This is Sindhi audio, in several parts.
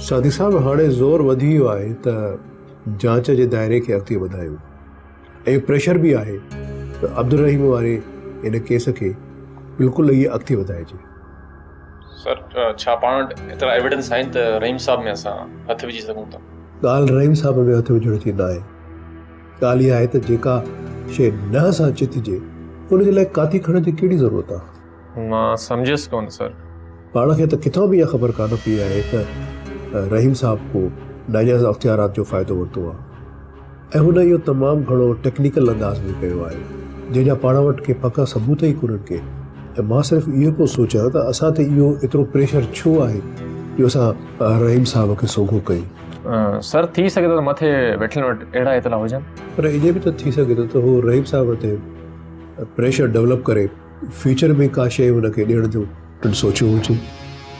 صادق صاحب هاڻي زور وڌي ويو آهي ته جاچ جي دائري کي اڳتي وڌايو ۽ پريشر به آهي ته عبدالرحيم واري ان ڪيس کي بلڪل ئي اڳتي وڌائجي. سر ڇا پاڻ وٽ ايترا ايويڊنس آهن ته رحيم صاحب ۾ اسان هٿ وجهي سگهون ٿا؟ ڳالهه رحيم صاحب ۾ هٿ وجهڻ جي ناهي. ڳالهه اها آهي ته جيڪا شيء ننهن سان چٿجي ان جي لاء ڪاتي کڻڻ جي ڪهڙي ضرورت آهي؟ مان سمجهيس ڪونه سر. پاڻ کي ته ڪٿان به اها خبر ڪانه پئي آهي ته رحيم صاحب ڪو ناجائز اختيارات جو فائدو ورتو آهي ۽ هن اهو تمام گهڻو ٽيڪنيڪل انداز ۾ ڪيو آهي جنهن جا پاڻ وٽ ڪي پڪا ثبوت ئي ڪونهن ڪي ۽ مان صرف اهو پيو سوچيان ته اسان تي اهو ايترو پريشر ڇو آهي جو اسان رحيم صاحب کي سوگهو ڪيون. سر ٿي سگهي ٿو ته مٿي ويٺلن وٽ اهڙا اطلاع هجن. پر ائين به ته ٿي سگهي ٿو ته هو رحيم صاحب تي پريشر ڊولپ ڪري فيوچر ۾ ڪا شيء هن کي ڏيڻ جو پڻ سوچيو هجي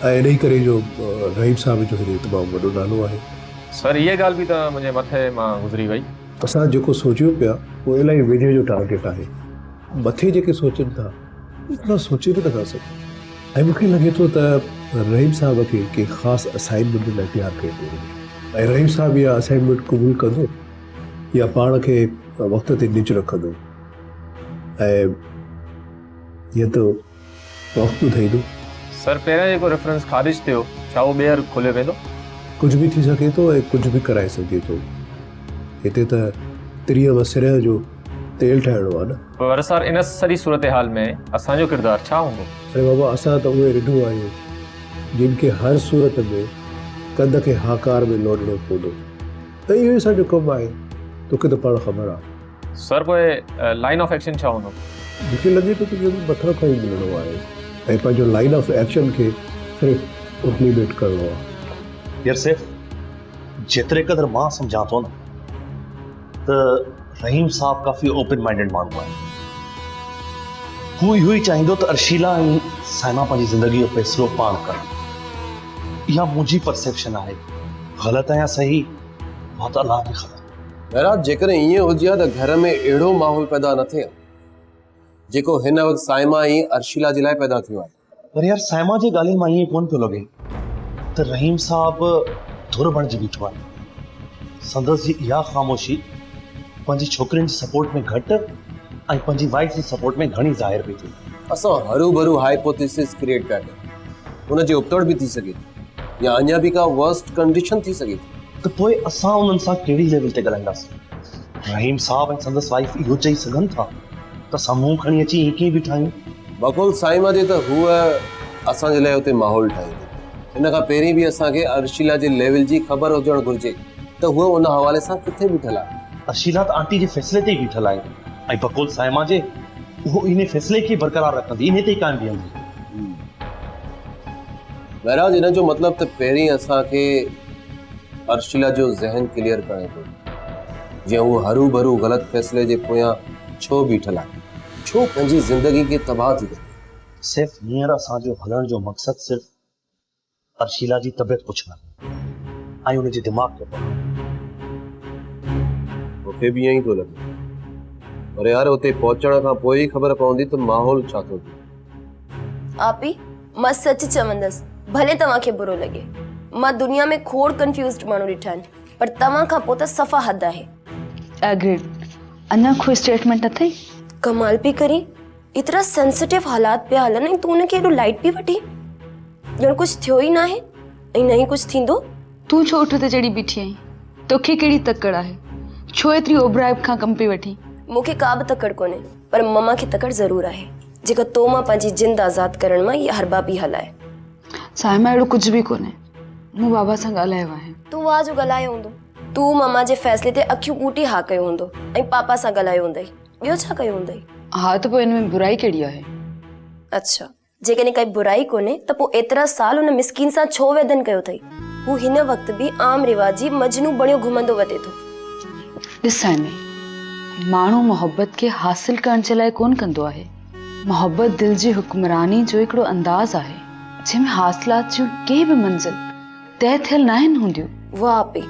۽ انهي ڪري جو رحيم صاحب جو هتي تمام وڏو نالو آهي. سر هيء ڳالهه به ته منهنجي مٿي مان گذري وئي. اسان جيڪو سوچيون پيا اهو الاهي ويجهي جو ٽارگيٽ آهي. مٿي جيڪي سوچن ٿا ايترا سوچي به نٿا سگهون ۽ مون کي لڳي ٿو ته رحيم صاحب کي ڪنهن خاص اسائنمينٽ لاء تيار ڪيو پيو وڃي ۽ رحيم صاحب اها اسائنمينٽ قبول ڪندو يا پاڻ کي وقت تي نج رکندو ۽ جيئن ته وقت ٻڌائيندو. سر پهريان جيڪو ريفرنس خارج ٿيو ڇا اهو ٻيهر کوليو ويندو؟ ڪجهه به ٿي سگهي ٿو ۽ ڪجهه به ڪرائي سگهجي ٿو. هتي ته تريء مان سرهه جو تيل ٺاهڻو آهي نه. پر سر ان سڄي صورتحال ۾ اسان جو ڪردار ڇا هوندو؟ اڙي بابا اسان ته اهي رڍون آهيون جن کي هر صورت ۾ ڪنڌ کي هاڪار ۾ لوڏڻو پوندو ۽ اهو ئي اسان جو ڪم آهي. توکي ته پاڻ خبر آهي. سر پوء لائين آف ايڪشن ڇا هوندو؟ مون کي لڳي ٿو ته اهو به مٿان کان ئي ملڻو آهي ۽ پنهنجو لائين آف ايڪشن کي صرف امپليمينٽ ڪرڻو آهي. يار سيف جيتري قدر مان سمجهان ٿو نه ته رحيم صاحب ڪافي اوپن مائنڊيڊ ماڻهو آهي. هو اهو ئي چاهيندو ته ارشيلا ۽ سائما پنهنجي زندگي جو فيصلو پاڻ ڪن. اها منهنجي پرسيپشن آهي. غلط آهيان صحيح اها ته الله کي خبر. مهراج جيڪڏهن ائين هجي ها ته گهر ۾ اهڙو ماحول پيدا نه ٿئي ها جيڪو هن وقت صائمه ۽ ارشيلا جي لاء پيدا ٿيو آهي. پر يار صائمه جي ڳالهين مان ائين ڪونه پيو لڳي ته رحيم صاحب ڌر بڻجي بيٺو آهي. سندس جي اها خاموشي پنهنجي ڇوڪرين جي سپورٽ ۾ گهٽ ۽ پنهنجي وائيف جي سپورٽ ۾ گهڻي ظاهر پئي ٿئي. اسان هروڀرو هائپوٿيسز ڪريئيٽ پيا ڪيون. ان جي ابتڙ به ٿي سگهي ٿي يا اڃا به ڪا ورسٽ ڪنڊيشن ٿي سگهي ٿي. ته پوء اسان انهن سان ڪهڙي ليول تي ڳالهائينداسين؟ رحيم صاحب ۽ سندس وائيف اهو چئي سگهن ٿا ته اسان منهن کڻي اچي ائين ڪيئن بيٺا آهيون؟ بقول صائمه جي ته هوء اسان جي لاء اتي ماحول ٺاهيندي. ان کان پهرين به اسان کي ارشيلا جي ليول جي خبر هجڻ گهرجي ته هوء ان حوالي سان ڪٿي بيٺل آهي. ارشيلا ته آنٽي جي فيصلي تي ئي بيٺل آهي ۽ بقول صائمه جي هوء انهي فيصلي کي ئي برقرار رکندي، انهي تي ئي قائم بيهندي. مهراج ان جو مطلب ته پهرين اسان کي ارشيلا جو ذهن ڪليئر ڪرڻو پوندو جيئن هوء هروڀرو غلط فيصلي جي پويان ڇو بيٺل آهي، ڇو پنهنجي زندگي کي تباهه ٿي ڪري. سيف هينئر اسان جو هلڻ جو مقصد صرف ارشيلا جي طبيعت پڇڻ آهي ۽ ان جي دماغ کي پڙهڻ. مون کي به ائين ئي ٿو لڳي. پر يار اتي پهچڻ کان پوء ئي خبر پوندي ته ماحول ڇا ٿو ٿئي. آپي، مان سچ چوندس، ڀلي توهان کي برو لڳي. مان دنيا ۾ کوڙ ڪنفيوزڊ ماڻهو ڏٺا آهن، پر توهان کان پوء ته صفا حد آهي. ايگريڊ، اڃا ڪو اسٽيٽمينٽ اٿئي؟ ڪمال پئي ڪرين، ايترا سينسيٽو حالات پيا هلن ۽ تون ان کي ايڏو لائيٽ پئي وٺين، ڄڻ ڪجهه ٿيو ئي ناهي ۽ نه ئي ڪجهه ٿيندو. تون ڇو اٺ تي چڙهي بيٺي آهين؟ توکي ڪهڙي تڪڙ آهي؟ ڇو ايتري اوڀرائپ کان ڪم پئي وٺين؟ مون کي ڪا به تڪڙ ڪونهي، پر مما کي تڪڙ ضرور آهي. جيڪا تو مان پنهنجي جند آزاد ڪرڻ مان اهي حربا پئي هلائي. صائمه اهڙو ڪجهه به ڪونهي. مون بابا سان ڳالهايو آهي. تون واهه جو ڳالهايو هوندو. تون ماما جي فيصلي تي اکيون ٻوٽي ها ڪيو هوندو ۽ پاپا سان ڳالهايو هوندئي. ٻيو ڇا ڪيو هوندئي؟ ها ته پوء ان ۾ برائي ڪهڙي آهي؟ اڇا جيڪڏهن ڪائي برائي ڪونهي ته پوء ايترا سال ان مسڪين سان ڇو ويڌن ڪيو اٿئي؟ هو هن وقت به عام رواجي مجنون بڻيو گهمندو وتي ٿو. ڏس سائمي، ماڻهو محبت کي حاصل ڪرڻ جي لاء ڪونه ڪندو آهي. محبت دل جي حڪمراني جو هڪڙو انداز آهي، جنهن ۾ حاصلات جون ڪي به منزل طئه ٿيل ناهن هونديون. واهه پي،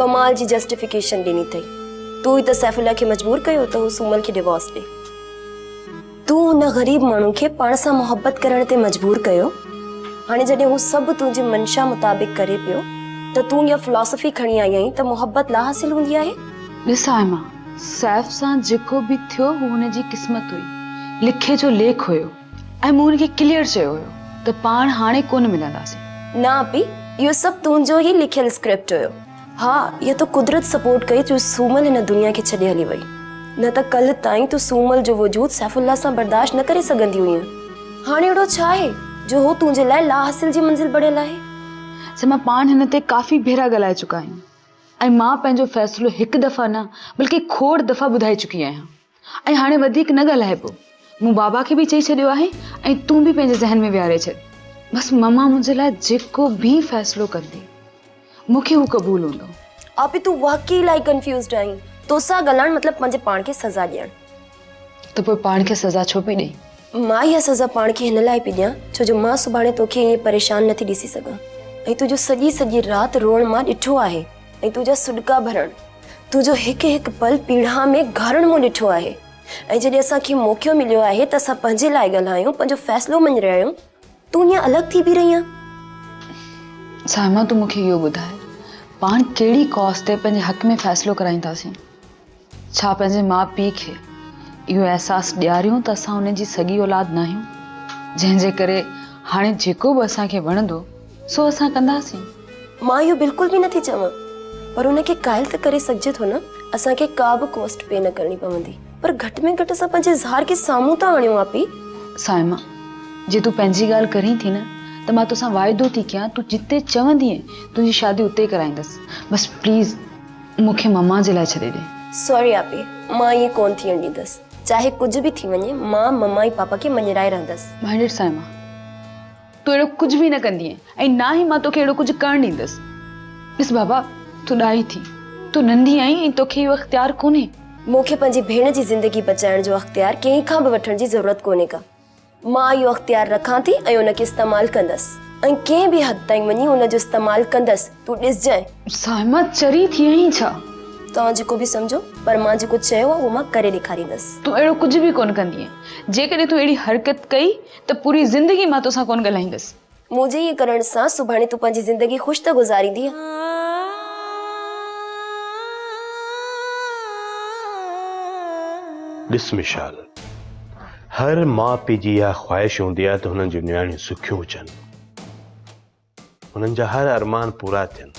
ڪمال جي جسٽيفڪيشن ڏني اٿئي. تون ئي ته سيف الله کي مجبور ڪيو ته هو سومل کي ڊيوورس ڏي. تون ان غريب ماڻهو کي پاڻ سان محبت ڪرڻ تي مجبور ڪيو. هاڻي جڏهن هو سڀ تنهنجي منشا مطابق ڪري پيو ته تون اها فلاسفي کڻي آئي آهين ته محبت لاحاصل هوندي آهي؟ ڏس آئما، سيف سان جيڪو به ٿيو هو هن جي قسمت هئي، لکي جو ليک هيو ۽ مون هن کي ڪليئر چيو هيو ته پاڻ هاڻي ڪونه ملنداسين. نه آپي، اهو سڀ تنهنجو ئي لکيل اسڪرپٽ هيو. ها، اها تو قدرت سپورٽ ڪئي جو سومل هن دنيا کي ڇڏي هلي وئي. نه ته ڪلهه تائين تون سومل جو وجود سيف الله سان برداشت نه ڪري سگهندي هئينء. هاڻي اهڙو ڇا آهي جو هو تنهنجي لاء لاحاصل جي منزل بڻيل آهي؟ سيما، پاڻ هن تي ڪافي ڀيرا ڳالهائي چڪا آهيون ۽ مان پنهنجو فيصلو هڪ دفعا نه بلڪه کوڙ دفعا ٻڌائي چڪي آهيان ۽ هاڻي وڌيڪ نه ڳالهائبو. مون بابا کي به چئي ڇڏيو آهي ۽ تون به پنهنجي ذهن ۾ ويهاري ڇڏ. بس مما منهنجي لاء جيڪو به فيصلو ڪندي مون کي هو قبول هوندو. آپي تون واقعي الاهي ڪنفيوزڊ آهين. توسان ڳالهائڻ مطلب پنهنجي پاڻ کي سزا ڏيڻ. ته پوء پاڻ کي سزا ڇو پئي ڏئين؟ مان اها سزا پاڻ کي هن لاء پئي ڏيان ڇو جو مان سڀاڻي توکي ائين پريشان نٿي ڏسي سگهان ۽ تنهنجو سڄي سڄي رات روئڻ مان ڏٺو آهي ۽ تنهنجا سڏڪا ڀرڻ، تنهنجو هڪ هڪ پل پيڙاهه ۾ گهارڻ مون ڏٺو آهي ۽ جڏهن اسان کي موقعو مليو آهي ته اسان پنهنجي لاء ڳالهايون، پنهنجو فيصلو مڃرايون، تون ائين الڳ ٿي بيهي رهين آن. صائمه تون مون کي اهو ٻڌاء پاڻ ڪهڙي ڪاز تي پنهنجي حق ۾ فيصلو ڪرائينداسين؟ ڇا پنهنجي ماء پيء کي اهو احساس ڏياريون ته اسان انهن جي سڳي اولاد ناهيون، جنهن جي ڪري هاڻي جيڪو به اسان کي وڻندو سو اسان ڪنداسين. مان اهو بلڪل به نٿي چوان پر ان کي قائل ته ڪري سگهجي ٿو نه. اسان کي ڪا به ڪاسٽ پي نه ڪرڻي پوندي پر گهٽ ۾ گهٽ اسان پنهنجي اظهار کي سامهون ته آڻيون آپي. صائمه، جي تون پنهنجي ڳالهه ڪرين ٿي نه ته مان توسان واعدو ٿي ڪيان تون جتي چوندينء تنهنجي شادي اتي ڪرائيندس. بس پليز مون کي مما جي لاء ڇڏي ڏي. سوري آپي، مان ائين ڪونه ٿيڻ ڏيندس. چاهي ڪجهه به ٿي وڃي، مان مما ۽ پاپا کي مڃرائي رهندس. مائنڊيڊ صائمه، تون اهڙو ڪجهه به نه ڪندينء ۽ نه ئي مان توکي اهڙو ڪجهه ڪرڻ ڏيندس. ڏس بابا، تون ڏاهي ٿي، تون ننڍي آهين ۽ توکي اهو اختيار ڪونهي. مون کي پنهنجي ڀيڻ جي زندگي بچائڻ جو اختيار ڪنهن کان به وٺڻ جي ضرورت ڪونهي ڪا. مان اهو اختيار رکان ٿي ۽ ان کي استعمال ڪندس ۽ ڪنهن به حد تائين وڃي ان جو استعمال ڪندس، تون ڏسجانء. صائمه چري ٿي آهين ڇا؟ توهان جيڪو به سمجهو، پر مان جيڪو چيو آهي اهو مان ڪري ڏيکاريندس. تون اهڙو ڪجهه به ڪونه ڪندينء. جيڪڏهن تون اهڙي حرڪت ڪئي ته پوري زندگي مان توسان ڪونه ڳالهائيندس. منهنجي ائين ڪرڻ سان سڀاڻي تون پنهنجي زندگي خوش ته گذاريندينء. ڏس مشال، هر ماء پيء جي اها خواهش هوندي آهي ته هنن جون نياڻيون سکيون هجن، هنن جا هر ارمان پورا ٿين،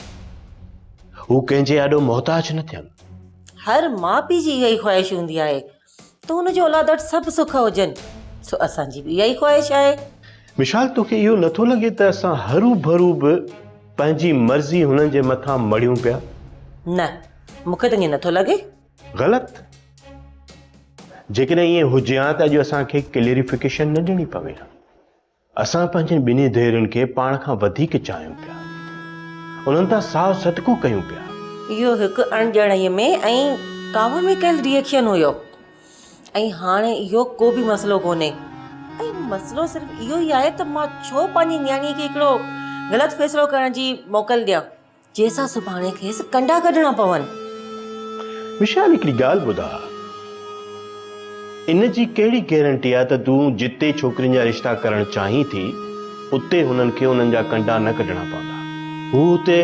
هو ڪنهن جي آڏو محتاج نه ٿين. هر ماء پيء جي اها ئي خواهش هوندي آهي ته هن جي اولاد وٽ سڀ سک هجن، سو اسان جي به اها ئي خواهش آهي. مشال توکي اهو نٿو لڳي ته اسان هروڀرو به پنهنجي مرضي هنن جي مٿان مڙهيون پيا؟ نه، مون کي ته ائين نٿو لڳي. غلط. جيڪڏهن ائين هجي ها ته اڄ اسان کي ڪليريفڪيشن نه ڏيڻي پوي ها. اسان پنهنجين ٻنهي ڌيئرن کي پاڻ کان وڌيڪ چاهيون پيا. انهن تان ساهه صدقو ڪيون پيا. اهو هڪ اڻڄاڻائيء ۾ ۽ ڪاوڙ ۾ ڪيل ري ايڪشن هيو ۽ هاڻي اهو ڪو به مسئلو ڪونهي ۽ مسئلو صرف اهو ئي آهي ته مان ڇو پنهنجي نياڻيء کي هڪڙو غلط فيصلو ڪرڻ جي موڪل ڏيان. جنهن سان سڀاڻي کيس ڪنڊا ڪڍڻا پون. وشال هڪڙي ڳالهه ٻڌاء ان جي ڪهڙي گيرنٽي آهي ته تون جتي ڇوڪرين جا رشتا ڪرڻ چاهين ٿي اتي هنن کي انهن جا ڪنڊا نه ڪڍڻا پوندا. هو اتي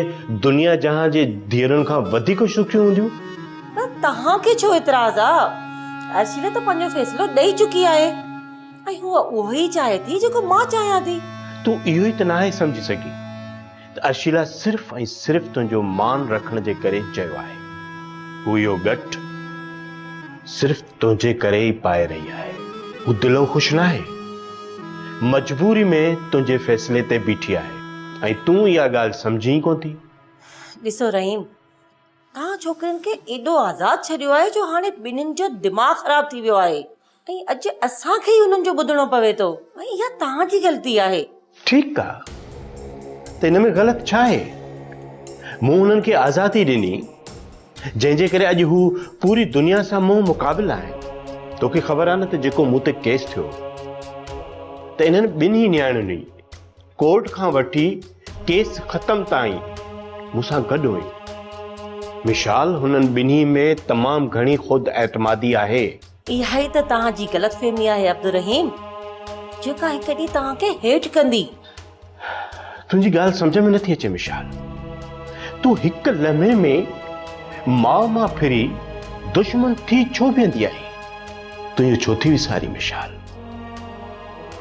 دنيا جهان جي ڌيئرن کان وڌيڪ سکيون هونديون. پر توهان کي ڇو اعتراض آ؟ ارشيلا ته پنهنجو فيصلو ڏئي چڪي آهي ۽ هوء اهو ئي چاهي ٿي جيڪو مان چاهيان ٿي. تون اهو ئي ته ناهي سمجهي سگهين ته ارشيلا صرف ۽ صرف تنهنجو مان رکڻ جي ڪري چيو آهي. هو اهو ڳٺ صرف تنهنجي ڪري ئي پائي رهي آهي. هو دلئون خوش ناهي. مجبوري ۾ تنهنجي فيصلي تي بيٺي آهي ۽ تون اها ڳالهه سمجهين ئي ڪونه ٿي. ڏسو رحيم، توهان ڇوڪرين کي ايڏو آزاد ڇڏيو آهي جو هاڻي ٻنهين جو دماغ خراب ٿي ويو آهي ۽ اڄ اسان کي ئي انهن جو ٻڌڻو پوي ٿو ۽ اها توهان جي غلطي آهي. ٺيڪ آ ته ان ۾ غلط ڇا آهي؟ مون انهن کي آزادي ڏني جنهن جي ڪري اڄ هو پوري دنيا سان منهن مقابل آهن. توکي خبر آ نه ته جيڪو مون تي ڪيس ٿيو ته انهن ٻنهي نياڻين ئي ڪورٽ کان وٺي ڪيس ختم تائين مون سان گڏ هئي. مشال هنن ٻنهي ۾ تمام گهڻي خود اعتمادي آهي. اها ئي ته توهان جي غلط فهمي آهي عبدالرحيم، جيڪا هڪ ڏينهن توهان کي هيٺ ڪندي. تنهنجي ڳالهه سمجهه ۾ نٿي اچي مشال. تون هڪ لمحي ۾ ماء مان ڦري دشمن ٿي ڇو ويندي آهين؟ تون اهو ڇو ٿي وسارين مشال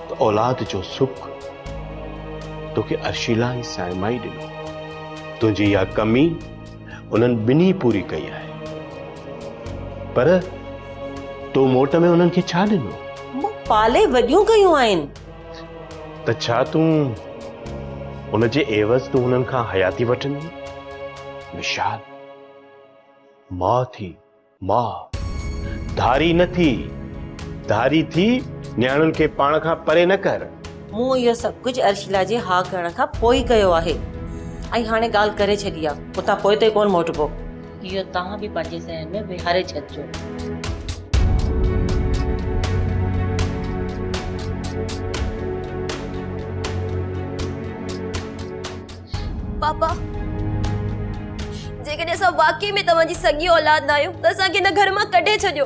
ته اولاد جو سک توکي ارشيلا ۽ صائمه ئي ڏنو. تنهنجي اها ڪمي انهن ٻنهي پوري ڪئي آهي. پر تو موٽ ۾ انهن کي ڇا ڏنو؟ مون پالي وڏيون ڪيون آهن. ته ڇا تون ان جي عيوض تون انهن کان حياتي وٺندين؟ وشال، ماء ٿي، ماء، ڌاري نه ٿي، ڌاري ٿي نياڻين کي پاڻ کان پري نه ڪر. مون اهو سڀ ڪجهه ارشيلا جي ها ڪرڻ کان پوء ئي ڪيو آهي ۽ هاڻي ڳالهه ڪري ڇڏي آ، اتان پوئتي ڪونه موٽبو. اهو توهان به پنهنجي ذهن ۾ ويهاري ڇڏجو. پاپا، جيڪڏهن اسان واقعي ۾ توهان جي سڳي اولاد نه آهيون ته اسان کي هن گهر مان ڪڍي ڇڏيو،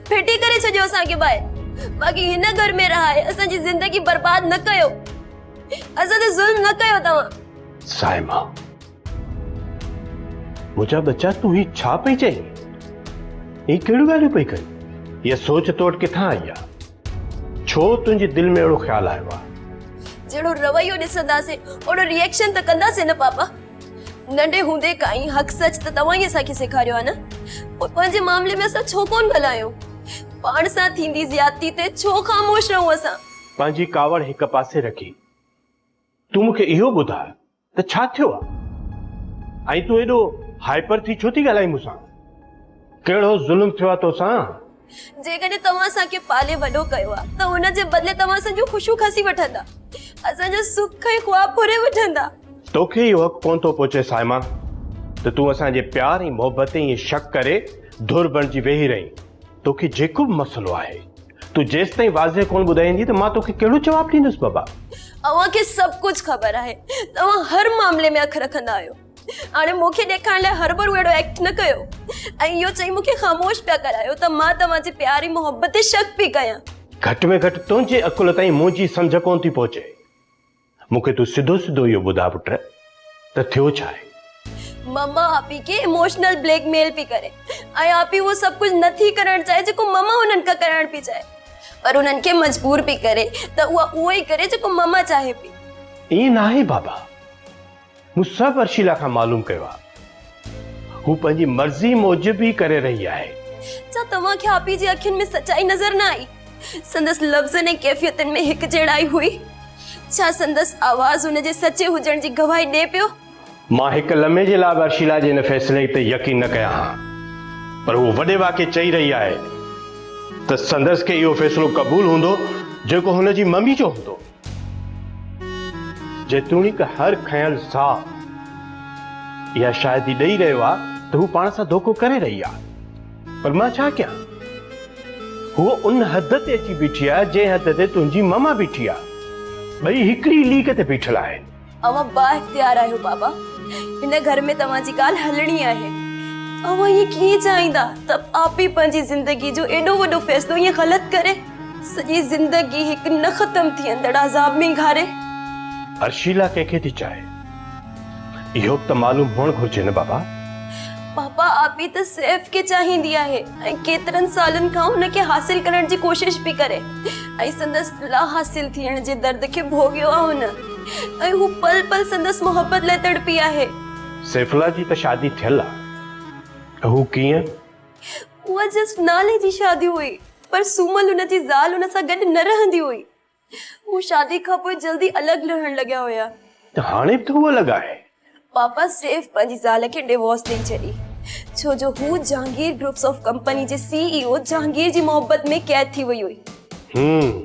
ڦٽي ڪري ڇڏيو اسان کي ٻاهر. باقي هن گهر ۾ رهائي اسان جي زندگي برباد نه ڪيو. اسان تي ظلم نه ڪيو توهان. صائمه، منهنجا ٻچا تون هي ڇا پئي چئين؟ هي ڪهڙيون ڳالهيون پئي ڪرين؟ هيء سوچ تو وٽ ڪٿان آئي آ؟ ڇو تنهنجي دل ۾ اهڙو خيال آيو آ؟ جهڙو رويو ڏسنداسين اوهڙو ري ايڪشن ته ڪنداسين نه پاپا. ننڍي هوندي کان ئي حق سچ ته توهان ئي اسان کي سيکاريو آ نه. پوء پنهنجي معاملي ۾ اسان ڇو ڪونه ڀلا آهيون؟ پاڻ سان ٿيندي زيادتي تي ڇو خاموش رهون اسان؟ پنهنجي ڪاوڙ هڪ پاسي رکي تون مون کي اهو ٻڌاء ته ڇا ٿيو آ؟ ۽ تون ايڏو هائپر ٿي ڇو ٿي ڳالهائين مون سان؟ ڪهڙو ظلم ٿيو آ توسان؟ جيڪڏهن توهان اسان کي پالي وڏو ڪيو آ ته ان جي بدلي توهان اسان جون خوشيون کسي وٺندا، اسان جا سک ۽ خواب ڦري وٺندا. توکي اهو حق ڪونه ٿو پهچي صائمه ته تون اسان جي پيار ۽ محبت تي ائين شڪ ڪري ڌر بڻجي ويهي رهين. توکي جيڪو به مسئلو آهي تون جيستائين واضح ڪونه ٻڌائيندين ته مان توکي ڪهڙو جواب ڏيندس بابا؟ اوهان کي سڀ ڪجهه خبر آهي. توهان هر معاملي ۾ اک رکندا آهيو. هاڻي مون کي ڏيکارڻ لاء هروڀرو اهڙو ايڪٽ نه ڪيو ۽ اهو چئي مون کي خاموش پيا ڪرايو ته مان توهان جي پيار ۽ محبت تي شڪ پئي ڪيان. گهٽ ۾ گهٽ تنهنجي عقل تائين منهنجي سمجهه ڪونه ٿي پهچي. مون کي تون سڌو سڌو اهو ٻڌاء پٽ ته ٿيو ڇا آهي؟ مما آپي کي ايموشنل بليڪ ميل پئي ڪري ۽ آپي اهو سڀ ڪجهه نه ٿي ڪرڻ چاهي جيڪو مما انهن کان ڪرائڻ پئي چاهي پر انهن کي مجبور پئي ڪري ته اها اهو ئي ڪري جيڪو مما چاهي پئي. ائين ناهي بابا، مون سڀ ارشيلا کان معلوم ڪيو آهي. هو پنهنجي مرضي موجب ئي ڪري رهي آهي. ڇا توهان کي آپي جي اکين ۾ سچائي نظر نه آئي؟ سندس لفظن ۽ ڪيفيتن ۾ هڪجهڙائي هئي. ڇا سندس آواز هن جي سچي هجڻ جي گواهي ڏئي پيو؟ مان هڪ لمحي جي لاء به ارشيلا جي ان فيصلي تي يقين نه ڪيان ها، پر هوء وڏي واڪي چئي رهي آهي ته سندس کي اهو فيصلو قبول هوندو جيڪو هن جي ممي جو هوندو. جيتوڻيڪ هر کنيل ساهه اها شاهدي ڏئي رهيو آهي ته هو پاڻ سان ڌوڪو ڪري رهي آهي، پر مان ڇا ڪيان؟ هوء ان حد تي اچي بيٺي آهي، جنهن حد تي تنهنجي ماما بيٺي آهي. ٻئي هڪڙي ليڪ تي بيٺل آهن. اوهان بااختيار آهيو بابا. هن گهر ۾ توهان جي ڳالهه هلڻي آهي. اوهان ائين ڪيئن چاهيندا ته آپي پنهنجي زندگي جو ايڏو وڏو فيصلو ائين غلط ڪري، سڄي زندگي هڪ نه ختم ٿيندڙ عذاب ۾ گهاري. ارشيلا ڪنهن کي ٿي چاهي؟ اهو به ته معلوم هئڻ گهرجي نه بابا. بابا آپي ته سيف کي چاهيندي آهي ۽ ڪيترن سالن کان هن کي حاصل ڪرڻ جي ڪوشش پئي ڪري ۽ سندس لا حاصل ٿيڻ جي درد کي ڀوڳيو آهي هن ۽ هو پل پل سندس محبت لاء تڙپي آهي. سيف الله جي ته شادي ٿيل آ ته هو ڪيئن؟ اها جسٽ نالي جي شادي هئي پر سومل هن جي زال هن سان گڏ نه رهندي هئي. هو شادي کان پوء جلدي الڳ رهڻ لڳيا هيا. ته هاڻي به ته هو الڳ آهي. پاپا سيف پنهنجي زال کي ڊيوورس ڏئي ڇڏي ڇو جو هو جهانگير گروپس آف ڪمپني جي سي اي او جهانگير جي محبت ۾ قيد ٿي وئي هئي. هم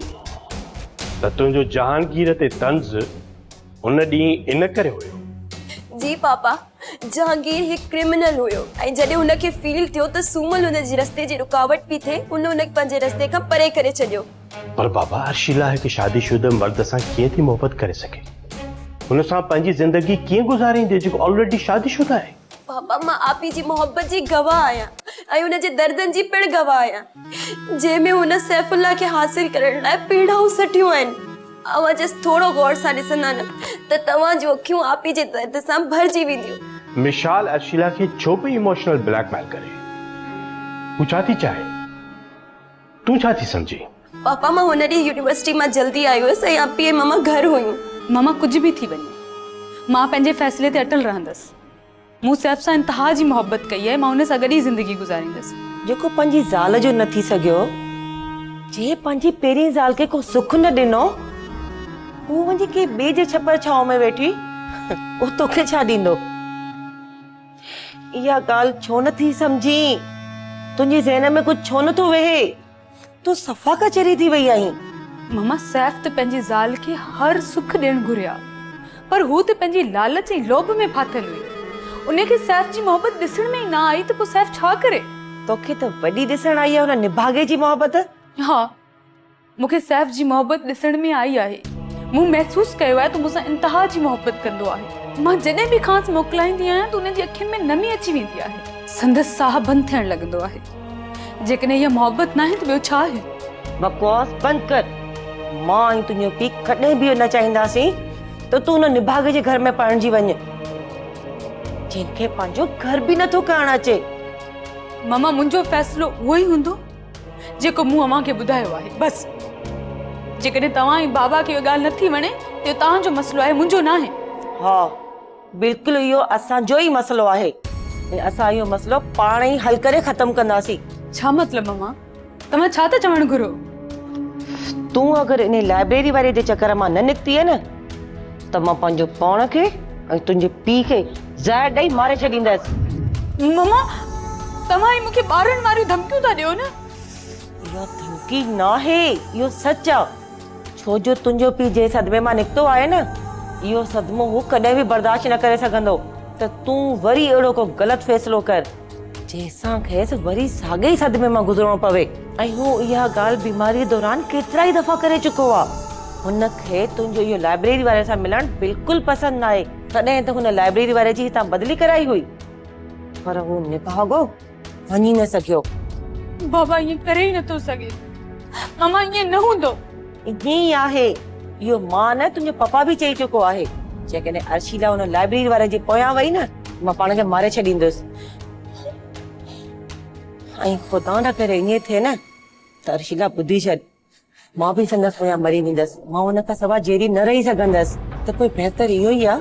ته تنهنجو جهانگير تي طنز ان ڏينهن ان ڪري هيو. جي پاپا، جهانگير هڪ ڪرمنل هيو ۽ جڏهن هن کي فيل ٿيو ته سومل هن جي رستي جي رڪاوٽ پئي ٿئي هن هن کي پنهنجي رستي کان پري ڪري ڇڏيو. پر بابا ارشيلا هڪ شادي شده مرد سان ڪيئن ٿي محبت ڪري سگهي؟ هن سان پنهنجي زندگي ڪيئن گذاريندي جيڪو آلريڊي شادي شده آهي؟ بابا مان آپي جي محبت جي گواهه آهيان ۽ هن جي دردن جي پڻ گواهه آهيان جنهن ۾ هن سيف الله کي حاصل ڪرڻ لاء پيڙائون سٺيون آهن. اوهان جس ٿورو غور سان ڏسندا نه ته توهان جون اکيون آپي جي درد سان ڀرجي وينديون. مشال ارشيلا کي ڇو پئي ايموشنل بليڪ ميل ڪري؟ هو ڇا ٿي چاهي؟ تون ڇا ٿي سمجهين؟ پاپا مان هن ڏينهن يونيورسٽي مان جلدي آئي هيس ۽ آپي ۽ ماما گهر هيون. ماما ڪجهه به ٿي وڃي مان پنهنجي فيصلي تي اٽل رهندس. مون سيف سان انتها جي محبت ڪئي آهي، مان ان سان گڏ ئي زندگي گذاريندس. جيڪو پنهنجي زال جو نه ٿي سگهيو، جنهن پنهنجي پهرين زال کي ڪو سک نه ڏنو، هو وڃي ڪنهن ٻئي جي ڇپر ڇانو ۾ ويٺي، اهو توکي ڇا ڏيندو؟ اها ڳالهه ڇو نه ٿي سمجهين؟ تنهنجي ذهن ۾ ڪجهه ڇو نه ٿو ويهي؟ تون صفا ڪچهري ٿي وئي آهين. ماما سيف ته پنهنجي زال کي هر سک ڏيڻ گهريا پر هو ته پنهنجي لالچ ۽ لوڀ ۾ ڦاٿل هئي. ان کي سيف جي محبت ڏسڻ ۾ ئي نه آئي ته پوء سيف ڇا ڪري؟ توکي ته وڏي ڏسڻ آئي آهي هن نڀاڳي جي محبت. ها مون کي سيف جي محبت ڏسڻ ۾ آئي آهي. مون محسوس ڪيو آهي ته مون سان انتها جي محبت ڪندو آهي. مان جڏهن به کانئس موڪلائيندي آهيان ته ان جي اکين ۾ نمي اچي ويندي آهي. سندس ساهه بند ٿيڻ لڳندو آهي. جيڪڏهن اها محبت ناهي ته ٻيو ڇا آهي؟ بڪواس بند ڪر. مان ۽ تنهنجو پيء ڪڏهن به اهو نه چاهينداسين ته تون ان نڀاڳي جي گهر ۾ پرڻجي وڃ، جنهن کي پنهنجو گهر به نٿو ڪرڻ اچي. ماما منهنجو فيصلو اهو ئي هوندو جيڪو مون اوهان کي ٻڌايو آهي. بس جيڪڏهن توهان ۽ بابا کي اها ڳالهه نٿي وڻي ته اهو توهان جو مسئلو آهي، منهنجو ناهي. ها بلڪل اهو اسان جو ئي مسئلو آهي ۽ اسان اهو مسئلو پاڻ ئي حل ڪري ختم ڪنداسين. ڇا مطلب امان؟ توهان ڇا ٿا چوڻ گهرو؟ تون اگر انهي لائبريري واري جي چڪر مان نه نڪتينء نه ته مان پنهنجو پاڻ کي ۽ تنهنجي پيء کي زهر ڏئي ماري ڇڏيندس. ماما توهان هي مون کي ٻارن واريون ڌمڪيون ٿا ڏيو نه؟ اها ڌمڪي ناهي اهو سچ آ. ڇو جو تنهنجو پيء جنهن صدمي مان نڪتو آهي نه، اهو صدمو هو ڪڏهن به برداشت نه ڪري سگهندو ته تون وري اهڙو ڪو غلط فيصلو ڪر، جنهن سان کيس وري ساڳئي ئي صدمي مان گذرڻو پوي. ۽ هو اها ڳالهه بيماريء دوران ڪيترائي دفعا ڪري چڪو آهي. هن کي تنهنجو اهو لائبريري واري سان ملڻ بلڪل پسند ناهي، تڏهن ته هن لائبريري واري جي هتان بدلي ڪرائي هئي. پر هو نڀاڳو وڃي نه سگهيو. بابا ائين ڪري ئي نٿو سگهي. ماما ائين نه هوندو. ائين ئي آهي. اهو مان نه تنهنجو پپا به چئي چڪو آهي. جيڪڏهن ارشيلا ان لائبريري واري جي پويان وئي نه ته مان پاڻ کي ماري ڇڏيندس. ۽ خدا نه ڪري ائين ٿئي نه ته ارشيلا ٻڌي ڇڏ. مان به سندس پويان مري ويندس. مان هن کان سوا جيئري نه رهي سگهندس. ته پوء بهتر اهو ئي آ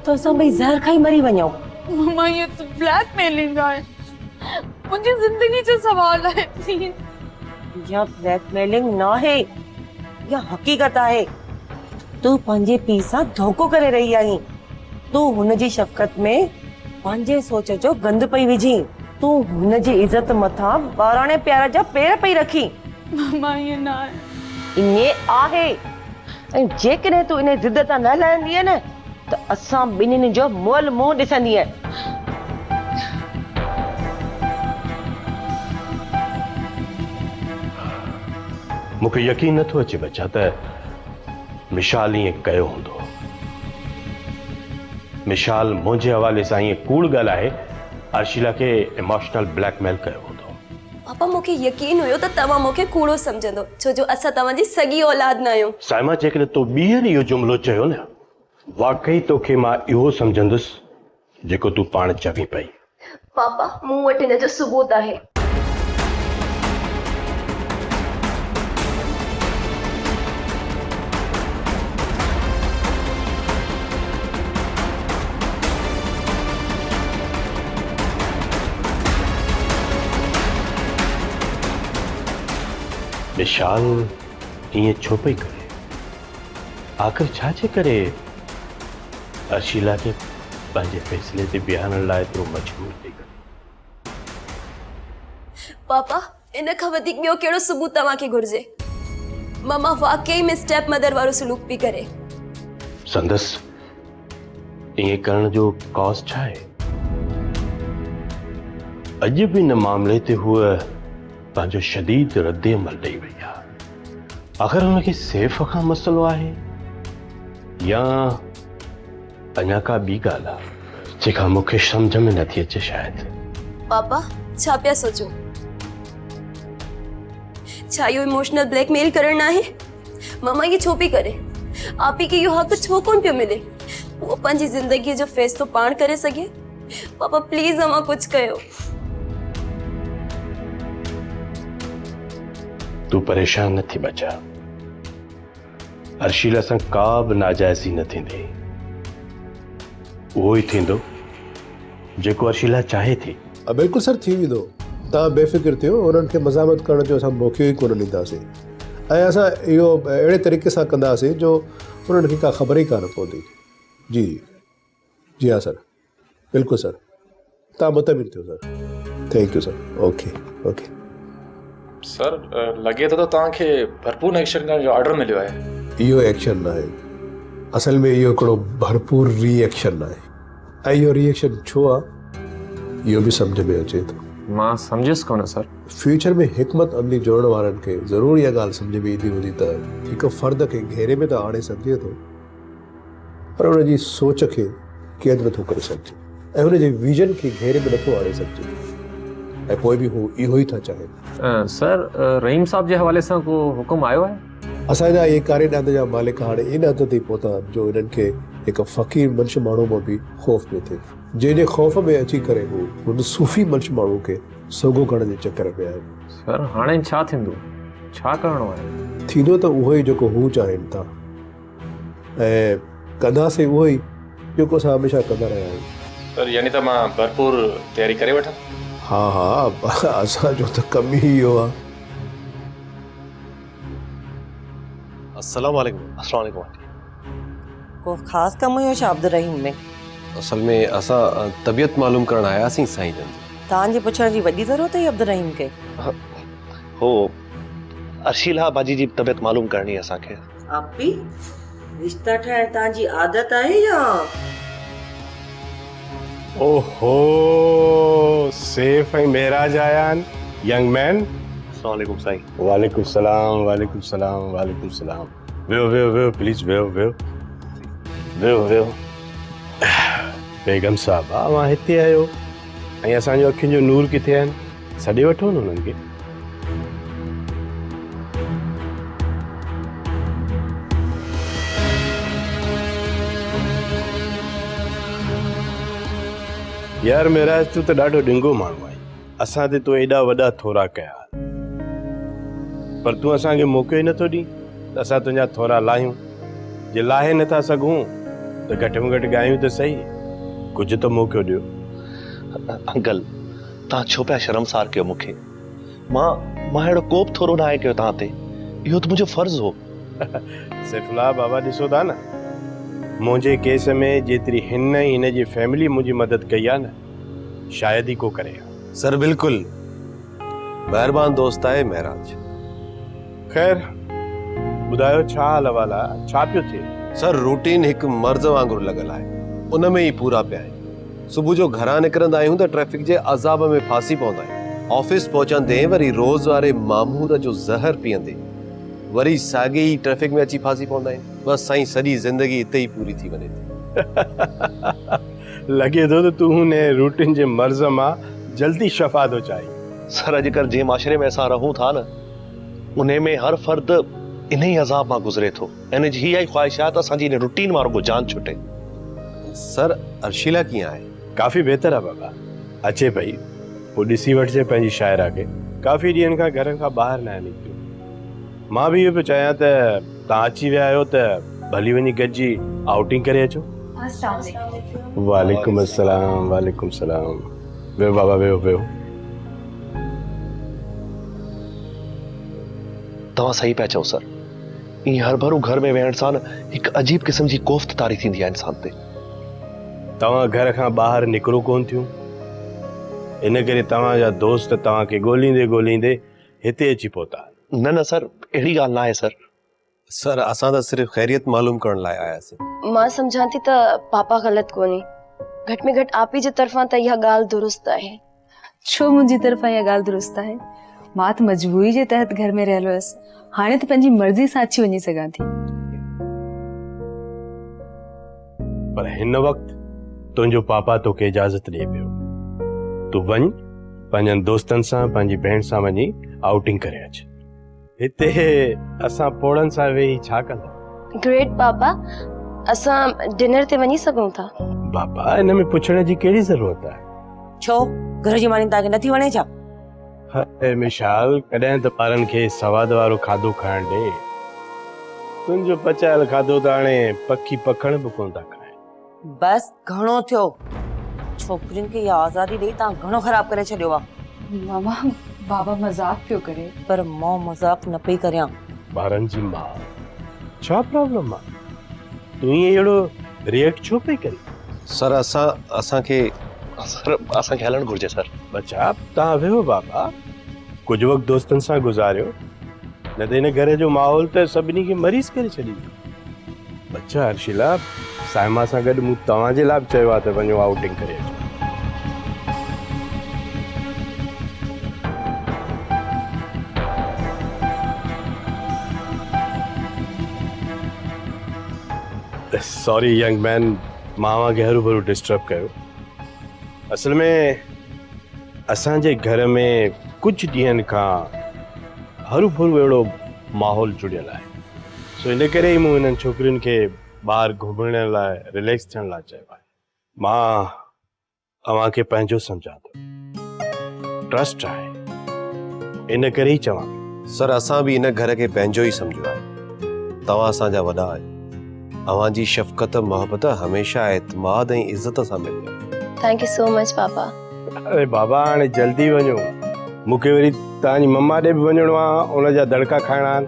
ته اسان ٻئي زهر کائي مري وڃون. ماما اهو ته بليڪ ميلنگ آهي. منهنجي زندگي جو سوال آهي پليز. اها بليڪ ميلنگ ناهي. اها حقيقت آهي. تون پنهنجي پيء سان ڌوڪو ڪري رهي آهين. تون هن جي شفقت ۾ پنهنجي سوچ جو گند پئي وجهين. تون هن جي عزت مٿان ٻاراڻي پيار جا پير پئي رکين. ماما ائين نه آهي. ائين آهي ۽ جيڪڏهن تون انهي ضد تان نه لهندينء نه ته اسان ٻنهين جو مئل منهن ڏسندينء. مون کي يقين نه ٿو اچي ٻچا ته مشال ائين ڪيو هوندو. مشال منهنجي حوالي سان ائين ڪوڙ ڳالهائي ارشيلا کي ايموشنل بليڪ ميل ڪيو هوندو. پاپا مون کي يقين هيو ته توهان مون کي ڪوڙو سمجهندو ڇو جو اسان توهان جي سڳي اولاد نه آهيون. صائمه جيڪڏهن تو ٻيهر اهو جملو چيو نه واقعي توکي مان اهو سمجهندس جيڪو تون پاڻ چوين پئي. پاپا مون وٽ ان جو ثبوت آهي. وشال ائين ڇو پئي ڪري؟ آخر ڇا جي ڪري ارشيلا کي پنهنجي فيصلي تي بيهارڻ لاء ايترو مجبور پئي ڪري؟ پاپا ان کان وڌيڪ ٻيو ڪهڙو ثبوت توهان کي گهرجي؟ ماما واقعي ۾ اسٽيپ مدر وارو سلوڪ پئي ڪري. سندس ائين ڪرڻ جو ڪاز ڇا آهي؟ اڄ به ان معاملي تي هوء پنهنجو شديد رد عمل ڏئي وئي آهي. آخر هن کي سيف کان مسئلو آهي يا اڃا ڪا ٻي ڳالهه آهي جيڪا مون کي سمجهه ۾ نٿي اچي شايد. پاپا ڇا پيا سوچو؟ ڇا اهو ايموشنل بليڪ ميل ڪرڻ ناهي؟ ماما ائين ڇو پئي ڪري؟ آپي کي اهو حق ڇو ڪونه پيو ملي؟ هوء پنهنجي زندگيء جو فيصلو پاڻ ڪري سگهي؟ پاپا پليز اوهان ڪجهه ڪيو. تون پريشان نه ٿي ٻچا. ارشيلا سان ڪا به ناجائزي نه ٿيندي. اهو ئي ٿيندو جيڪو ارشيلا چاهي ٿي. بلڪل سر ٿي ويندو. توهان بي فڪر ٿيو انهن کي مزاحمت ڪرڻ جو اسان موقعو ئي ڪونه ڏينداسين ۽ اسان اهو اهڙي طريقي سان ڪنداسين جو انهن کي ڪا خبر ئي ڪانه پوندي. جي جي جي ها سر بلڪل سر تان مطمئن ٿيو sir thank you sir okay okay. Sir لڳي ٿو ته توهان کي ڀرپور ايڪشن ڪرڻ جو آرڊر مليو آهي. اهو ايڪشن ناهي اصل ۾ اهو هڪڙو ڀرپور ري ايڪشن آهي ۽ اهو ري ايڪشن ڇو آهي اهو به سمجهه ۾ اچي ٿو. مان سمجهيس ڪونه سر. فيوچر ۾ حڪمت عملي جوڙڻ وارن کي ضرور اها ڳالهه سمجهه ۾ ايندي هوندي ته هڪ فرد کي گهيري ۾ ته آڻي سگهجي ٿو پر ان جي سوچ کي قيد نٿو ڪري سگهجي ۽ ان جي ويزن کي گهيري ۾ نٿو آڻي سگهجي ۽ پوء به هو اهو ئي ٿا چاهين. سر رحيم صاحب جي حوالي سان ڪو حڪم آيو آهي؟ اسان جا اهي ڪاري ڏاند جا مالڪ هاڻي ان حد تائين پهتا آهن جو انهن کي هڪ فقير منش ماڻهو مان به خوف پيو ٿئي جنهن جي خوف ۾ اچي ڪري هو هن صوفي منش ماڻهو کي سوگهو ڪرڻ جي چڪر ۾ آهن. سر هاڻي ڇا ٿيندو؟ ڇا ڪرڻو آهي؟ ٿيندو ته اهو ئي جيڪو هو چاهين ٿا. ۽ ڪنداسين اهو ئي جيڪو اسان هميشه ڪندا رهيا آهيون. سر يعني ته مان ڀرپور تياري ڪري وٺان؟ ها ها اسان جو ته ڪم ئي اهو آهي. السلام عليڪم. السلام عليڪم آنٽي. ڪو خاص ڪم هيو ڇا عبدالرحيم ۾؟ اصل ۾ اسان طبيعت معلوم ڪرڻ آياسين سائين جن جي. توهان جي پڇڻ جي وڏي ضرورت هئي عبدالرحيم کي؟ هو ارشيلا باجي جي طبيعت معلوم ڪرڻي اسان کي. آپي، رشتا ٺاهڻ توهان جي عادت آهي يا؟ اوهو سيف ۽ معراج آيا آهن ينگ مين. السلام عليڪم سائين. وعليڪم السلام وعليڪم السلام وعليڪم السلام ويهو ويهو ويهو پليز ويهو ويهو ويهو ويهو بيگم صاحبه اوهان هتي آهيو ۽ اسان جو اکين جو نور ڪٿي آهن سڏي وٺو نه انهن کي. يار معراج تون ته ڏاڍو ڏنگو ماڻهو آهين. اسان تي تو ايڏا وڏا ٿورا ڪيا پر تون اسان کي موقعو ئي نٿو ڏين ته اسان تنهنجا ٿورا لاهيون. جي لاهي نٿا سگهون ته گهٽ ۾ گهٽ ڳايون ته سهي. ڪجهه ته موقعو ڏيو. انڪل توهان ڇو پيا شرمسار ڪيو مون کي؟ مان مان اهڙو ڪو به ٿورو ناهي ڪيو توهان تي. اهو ته منهنجو فرض هو. سيف الله بابا ڏسو ٿا نه منهنجي ڪيس ۾ جيتري هن ۽ هن جي فيملي منهنجي مدد ڪئي آهي نه شايد ئي ڪو ڪري ها. سر بلڪل مهربان دوست آهي مهراج. خير ٻڌايو ڇا حال احوال آ ڇا پيو ٿئي؟ سر روٽين هڪ مرض وانگر لڳل آهي ان ۾ ئي پورا پيا آهيون. صبح جو گهران نڪرندا آهيون ته ٽريفڪ جي عذاب ۾ ڦاسي پوندا آهيون. آفيس پهچندي وري روز واري مامور جو زهر پيئندي وري ساڳي ئي ٽريفڪ ۾ اچي ڦاسي پوندا آهيون. بس سائين سڄي زندگي اتي ئي پوري ٿي وڃي ٿي. لڳي ٿو ته تون هن روٽين جي مرض مان جلدي شفا ٿو چاهين. سر اڄڪلهه جنهن معاشري ۾ اسان رهون ٿا نه انهي ۾ هر فرد انهي عذاب مان گذري ٿو ۽ ان جي اها ئي خواهش آهي ته اسان جي ان روٽين مان رڳو جان ڇٽي. سر ارشيلا ڪيئن آهي؟ ڪافي بهتر آ بابا. اچي پئي پوء ڏسي وٺجي پنهنجي شاعره کي. ڪافي ڏينهن کان گهر کان ٻاهر ناهي نڪتيون. مان به اهو پيو چاهيان ته توهان اچي ويا آهيو ته ڀلي وڃي گڏجي آئوٽنگ ڪري اچو. السلام عليڪم. وعليڪم السلام وعليڪم السلام ويهو بابا ويهو ويهو. توهان صحيح پيا چئو سر. ائين هرڀرو گهر ۾ ويهڻ سان هڪ عجيب قسم جي ڪوفت طاري ٿيندي آهي انسان تي. توهان گهر کان ٻاهر نڪرو ڪونه ٿيون، ان ڪري توهان جا دوست توهان کي ڳوليندي ڳوليندي هتي اچي پهتا. نه نه سر اهڙي ڳالهه ناهي سر. سر اسان ته صرف خيريت معلوم ڪرڻ لاء آياسين. مان سمجهان ٿي ته پاپا غلط ڪونهي. گهٽ ۾ گهٽ آپي جي طرفان ته اها ڳالهه درست آهي. ڇو منهنجي طرفان اها ڳالهه درست آهي؟ مان ته مجبوري جي تحت گهر ۾ رهيل هيس. هاڻي ته پنهنجي مرضي سان اچي وڃي سگهان ٿي. پر هن وقت تنهنجو پاپا توکي اجازت ڏئي پيو. تون وڃ پنهنجن دوستن سان پنهنجي ڀيڻ سان وڃي آئوٽنگ ڪري اچ. هتي اسان پوڙهن سان ويهي ڇا ڪندا؟ گريٽ پاپا، اسان ڊنر تي وڃي سگهون ٿا. بابا ان ۾ پڇڻ جي ڪهڙي ضرورت آهي؟ ڇو گهر جي ماني توهان کي نٿي وڻي ڇا؟ هاء مشال ڪڏهن ته ٻارن کي سواد وارو کاڌو کائڻ ڏي. تنهنجو پچايل کاڌو ته هاڻي پکي پکڻ به ڪونه ٿا کائن. بس گهڻو ٿيو. ڇوڪرين کي اها آزادي ڏئي توهان گهڻو خراب ڪري ڇڏيو آ. ماما بابا مذاق پيو ڪري. پر مان مذاق نه پئي ڪريان. ٻارن جي ماء ڇا پرابلم آ؟ تون ائين اهڙو ريئيڪٽ ڇو پئي ڪرين؟ سر اسان اسان کي. سر اسان کي هلڻ گهرجي سر. ٻچا توهان ويهو بابا ڪجهه وقت دوستن سان گذاريو نه ته هن گهر جو ماحول ته سڀني کي مريض ڪري ڇڏيندو. ٻچا ارشيلا سائما سان گڏ مون توهان جي لاء به چيو آهي ته وڃو آئوٽنگ ڪري اچو. سوري ينگ مين مان اوهان کي هروڀرو ڊسٽرب ڪيو. اصل ۾ اسان جي گهر ۾ ڪجهه ڏينهن کان هروڀرو اهڙو ماحول جڙيل آهي. سو ان ڪري ئي مون انهن ڇوڪرين کي ٻاهر گهمڻ لاء رليڪس ٿيڻ لاء چيو آهي. مان اوهان کي پنهنجو سمجهان ٿو. ٽرسٽ آهي. ان ڪري ئي چوان ٿو. سر اسان به ان گهر کي پنهنجو ئي سمجهيو آهي. توهان اسان جا وڏا آهيو. اوهان جي شفقت محبت هميشه اعتماد ۽ عزت سان ملي آهي. Thank you so much papa. اري بابا هاڻي جلدي وڃو. مون کي وري توهان جي مما ڏي به وڃڻو آهي ان جا دڙڪا کائڻا آهن.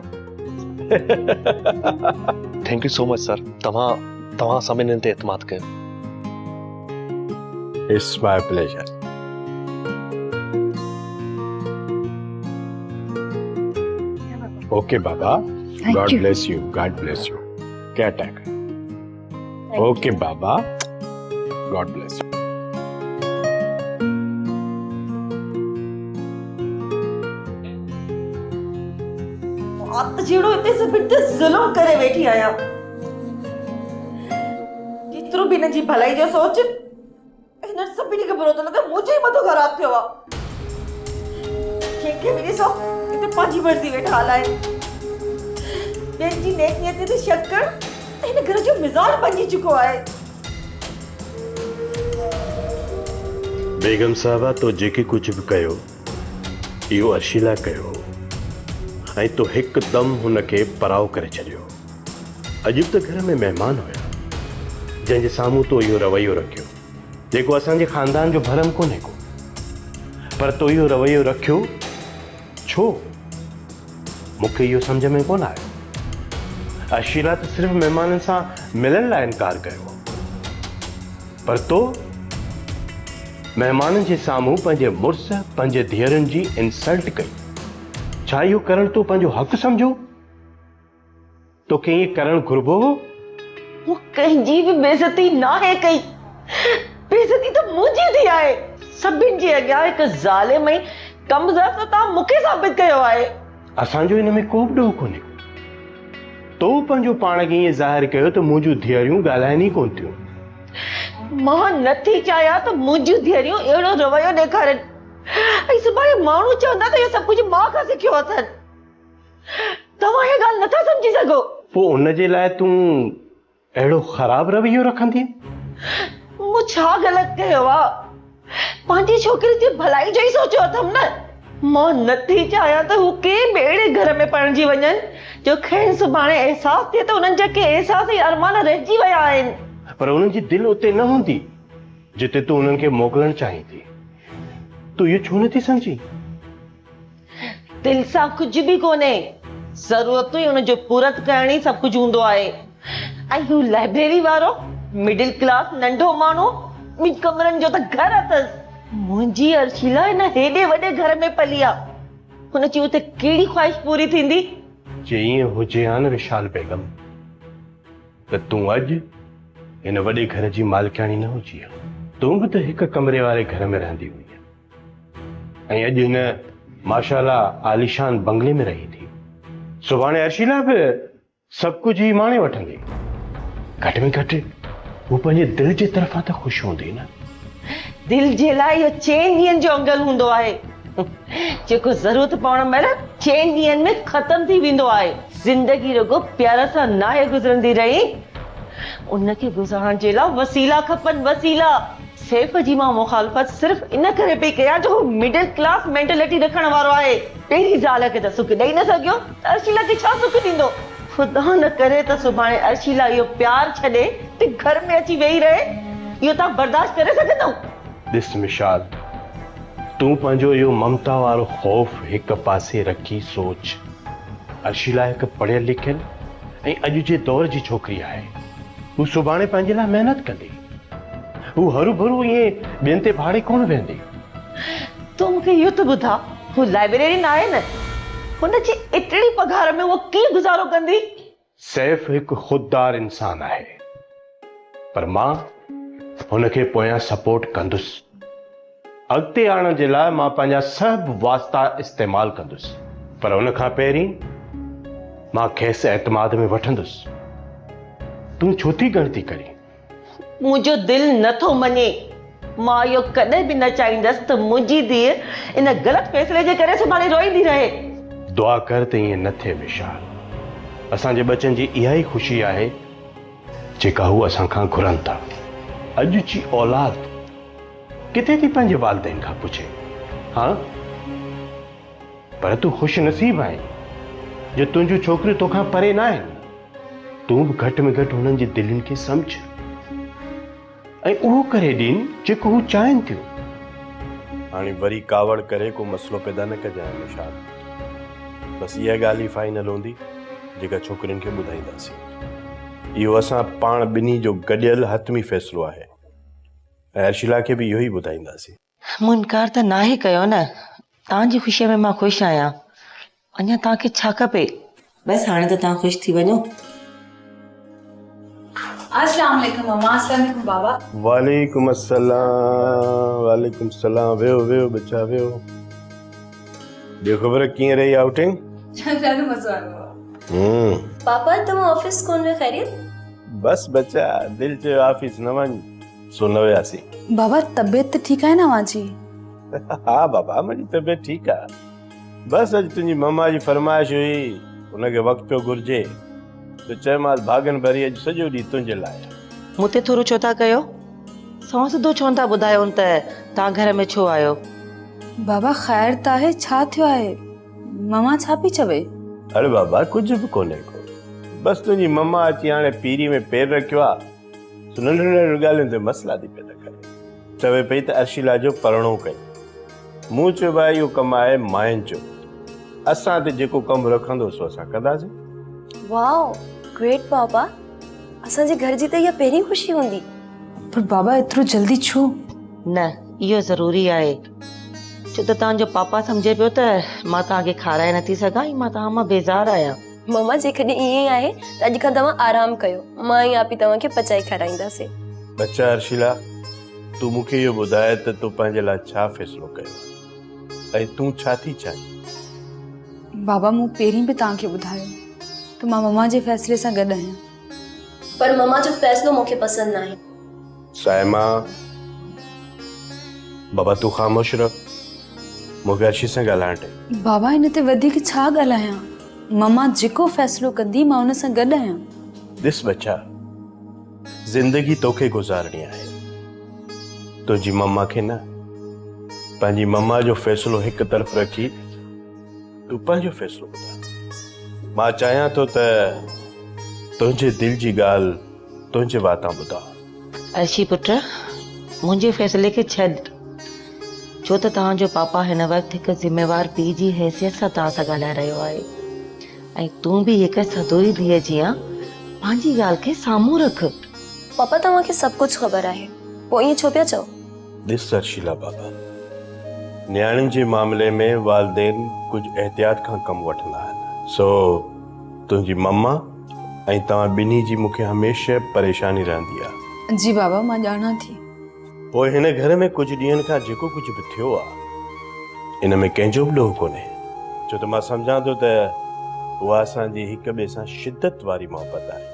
Thank you so much sir توهان توهان اسان ٻنهين تي اعتماد ڪيو. It's my pleasure. Okay Baba God bless you God bless you care take okay Baba God bless you. مان ته جهڙو هتي سڀن تي ظلم ڪري ويٺي آهيان. جيترو به هنن جي ڀلائي جو سوچ هنن سڀني کي برو ٿو لڳي منهنجو ئي مٿو خراب ٿيو آهي. ڪنهن کي به ڏسو هتي پنهنجي مرضي ويٺا هلائن. ٻين جي نيڪ نيتي تي شڪ ڪرڻ ته هن گهر جو مزاج بنجي چڪو آهي. بيگم صاحبه تو جيڪي ڪجهه به ڪيو اهو عرشي لاء ڪيو هو ۽ تو هڪدم هن کي پرائو ڪري ڇڏيو. اڄ به ته گهر ۾ مهمان هيا جنهن جي سامهون تو اهو رويو رکيو جيڪو اسان جي خاندان جو ڀرم ڪونهي ڪو پر تو اهو رويو رکيو ڇو؟ مون کي اهو سمجهه ۾ ڪونه آيو. ارشيلا ته صرف مهمانن سان ملڻ لاء انڪار ڪيو هو. پر تو مهمانن جي سامهون پنهنجي مڙس، پنهنجي ڌيئرن جي انسلٽ ڪئي. ڇا اهو ڪرڻ تو پنهنجو حق سمجهيو؟ توکي ائين ڪرڻ گهربو هو؟ مون ڪنهن جي به بيعزتي ناهي ڪئي. بيعزتي ته منهنجي ٿي آهي. سڀن جي اڳيان هڪ ظالم ۽ ڪم ظرف ته توهان مون کي ثابت ڪيو آهي. اسان جو ان ۾ ڪو به ڏوهه ڪونهي. تو پنهنجو پاڻ کي ائين ظاهر ڪيو ته منهنجون ڌيئريون ڳالهائن ئي ڪونه ٿيون. مان نه ٿي چاهيان ته منهنجون ڌيئريون اهڙو رويو ڏيکارين ۽ سڀاڻي ماڻهو چوندا ته اهو سڀ ڪجهه مان کان سکيو اٿن. توهان اها ڳالهه نٿا سمجهي سگهو. پوء ان جي لاء تون اهڙو خراب رويو رکندين؟ مون ڇا غلط ڪيو آ؟ پنهنجي ڇوڪري جي ڀلائي جو ئي سوچيو اٿم نه. مان نٿي چاهيان ته هو ڪنهن به اهڙي گهر ۾ پرڻجي وڃن جو کين سڀاڻي احساس ٿئي ته انهن جا ڪي احساس ۽ ارمان رهجي ويا آهن. پر انهن جي دل اتي نه هوندي جتي تون انهن کي موڪلڻ چاهين ٿي. تون اهو ڇو نٿي سمجهين؟ دل سان ڪجهه به ڪونهي، ضرورتون ۽ ان جو پورت ڪرڻ ئي سڀ ڪجهه هوندو آهي. ۽ هو لائبريري وارو مڊل ڪلاس ننڍو ماڻهو ٻن ڪمرن جو ته گهر اٿس. منهنجي ارشيلا هن هيڏي وڏي گهر ۾ پلي آ، هن جي اتي ڪهڙي خواهش پوري ٿيندي؟ جي ائين هجي ها نه وشال بيگم ته تون اڄ هن وڏي گهر جي مالڪياڻي نه هجي ها. تون به ته هڪ ڪمري واري گهر ۾ رهندي هئينء. ۽ اڄ هن ماشاء الله عاليشان بنگلي ۾ رهي ٿي. سڀاڻي ارشيلا به سڀ ڪجهه ئي ماڻي وٺندي. گهٽ ۾ گهٽ هو پنهنجي دل جي طرفان ته خوش هوندي نه. دل جي لاء اهو چئن ڏينهن جو انگل هوندو آهي، جيڪو ضرورت پوڻ مهل چئن ڏينهن ۾ ختم ٿي ويندو آهي. زندگي رڳو پيار سان ناهي گذرندي رهي. ان کي گذارڻ جي لاء وسيلا کپن، وسيلا. سيف جي مان مخالفت صرف ان ڪري پئي ڪيان جو هو مڊل ڪلاس مينٽلٽي رکڻ وارو آهي. پهرين زال کي ته سک ڏئي نه سگهيو ته ارشيلا کي ڇا سک ڏيندو؟ خدا نه ڪري ته سڀاڻي ارشيلا اهو پيار ڇڏي ته گهر ۾ اچي ويهي رهي، اهو توهان برداشت ڪري سگهندؤ؟ ڏس مشال، تون پنهنجو اهو ممتا وارو خوف هڪ پاسي رکي سوچ. ارشيلا هڪ پڙهيل لکيل ۽ اڄ جي دور جي ڇوڪري آهي. هو سڀاڻي پنهنجي لاء محنت ڪندي. هو هروڀرو ائين ٻين تي ڀاڙي ڪونه ويهندي. تون مون کي اهو ته ٻڌاء، هو لائبريرين آهي نه؟ هن جي ايتري پگهار ۾ هوء ڪيئن گذارو ڪندي؟ سيف هڪ خوددار انسان آهي، پر مان هن کي پويان سپورٽ ڪندس. اڳتي آڻڻ جي لاء مان پنهنجا سڀ واسطا استعمال ڪندس، پر ان کان پهرين مان کيس اعتماد ۾ وٺندس. تون ڇو ٿي ڳڻتي ڪرين؟ منهنجو دل نه ٿو مڃي. مان اهو ڪڏهن به نه چاهيندس ته منهنجي ڌيء ان غلط فيصلي جي ڪري سڀاڻي روئيندي رهي. دعا ڪر ته ائين نه ٿئي وشال. اسان جي ٻچن جي اها ئي خوشي آهي جيڪا هو اسان کان گهرن ٿا. اڄ جي اولاد ڪٿي ٿي پنهنجي والدين کان پڇي. ها پر تون خوش نصيب آهين جو تنهنجون ڇوڪريون توکان پري ناهن. تون به گهٽ ۾ گهٽ هنن جي دلين کي سمجهه ۽ اهو ڪري ڏين جيڪو هو چاهين ٿيون. هاڻي وري ڪاوڙ ڪري ڪو مسئلو پيدا نه ڪجانء مشال. بس اها ڳالهه ئي فائنل هوندي جيڪا ڇوڪرين کي ٻڌائينداسين. اهو اسان پاڻ ٻنهي جو گڏيل حتمي فيصلو آهي ۽ ارشيلا کي به اهو ئي ٻڌائينداسين. مون انڪار ته ناهي ڪيو نه. توهان جي خوشيء ۾ مان خوش آهيان. اڃا توهان کي ڇا کپي؟ بس هاڻي ته توهان خوش ٿي وڃو. السلام عليڪم ماما السلام عليڪم بابا. وعليڪم السلام وعليڪم السلام ويهو ويهو ٻچا ويهو. ڏيو خبر ڪيئن رهي آئوٽنگ؟ ڏاڍو مزو آيو بابا. پاپا توهان آفيس ڪونه ويا خيريت؟ بس ٻچا دل چيو آفيس نه وڃ سو نه وياسين. بابا طبيعت ته ٺيڪ آهي نه اوهان جي؟ ها بابا منهنجي طبيعت ٺيڪ آهي. بس اڄ تنهنجي مما جي فرمائش هئي، هن کي وقت پيو گهرجي، سو چيومانس ڀاڳن ڀري اڄ سڄو ڏينهن تنهنجي لاء آهي. مون تي ٿورو ڇو ٿا ڪيو؟ سنئون سڌو ڇو نه ٿا ٻڌايو ته توهان گهر ۾ ڇو آيو؟ بابا خير ته آهي، ڇا ٿيو آهي؟ مما ڇا پئي چوي؟ اڙي بابا ڪجهه به ڪونهي ڪو، بس تنهنجي مما اچي هاڻي پيري ۾ پير رکيو آ، سو ننڍڙين ننڍڙين ڳالهين تي مسئلا ٿي پيدا ڪري. چوي پئي ته ارشيلا جو پرڻو ڪيو. مون چيو ڀائي اهو ڪم آهي ماين جو. اسان تي جيڪو ڪم رکندو سو اسان ڪنداسين. واء گريٽ بابا اسان جي گهر جي ته اها پهرين خوشي هوندي. پر بابا ايترو جلدي ڇو؟ نه اهو ضروري آهي ڇو ته توهان جو پاپا سمجهي پيو ته مان توهان کي کارائي نٿي سگهان ۽ مان توهان مان بيزار آهيان. ماما جيڪڏهن ائين ئي آهي ته اڄ کان توهان آرام ڪيو مان ۽ آپي توهان کي پچائي کارائينداسين. ٻچا ارشيلا تون مون کي اهو ٻڌاء ته تو پنهنجي لاء ڇا فيصلو ڪيو آهي ۽ تون ڇا ٿي چاهين؟ بابا مون پهرين به توهان کي ٻڌايو ته مان مما جي فيصلي سان گڏ آهيان. پر مما جو فيصلو مون کي پسند ناهي. صائمه، بابا تون خاموش رهه، مون کي ارشي سان ڳالهائڻ ڏي. بابا ان تي وڌيڪ ڇا ڳالهايان، مما جيڪو فيصلو ڪندي مان ان سان گڏ آهيان. ڏس ٻچا، زندگي توکي گذارڻي آهي، تنهنجي مما کي نه. پنهنجي مما جو فيصلو هڪ طرف رکي تون پنهنجو فيصلو ٻڌاء. مان چاهيان ٿو ته تنهنجي دل جي ڳالهه تنهنجي واتان ٻڌان. ارشي پٽ، منهنجي فيصلي کي ڇڏ، ڇو ته توهان جو پاپا هن وقت هڪ ذميوار پيء جي حيثيت سان توهان سان ڳالهائي رهيو آهي ۽ تون به هڪ سدوري ڌيء جيان پنهنجي ڳالهه کي سامهون رک. پاپا توهان کي سڀ ڪجهه خبر آهي، پوء ائين ڇو پيا چئو؟ ڏس ارشيلا بابا، نياڻين جي معاملي ۾ والدين ڪجهه احتياط کان ڪم وٺندا آهن، سو تنهنجي مما ۽ توهان ٻنهي جي مون کي هميشه پريشاني رهندي آهي. جي بابا مان ڄاڻان ٿي. پوء هن گهر ۾ ڪجهه ڏينهن کان جيڪو ڪجهه به ٿيو آهي، ان ۾ ڪنهن جو به ڏوهه ڪونهي، ڇو ته مان سمجهان ٿو ته اها اسان جي هڪ ٻئي سان شدت واري محبت آهي،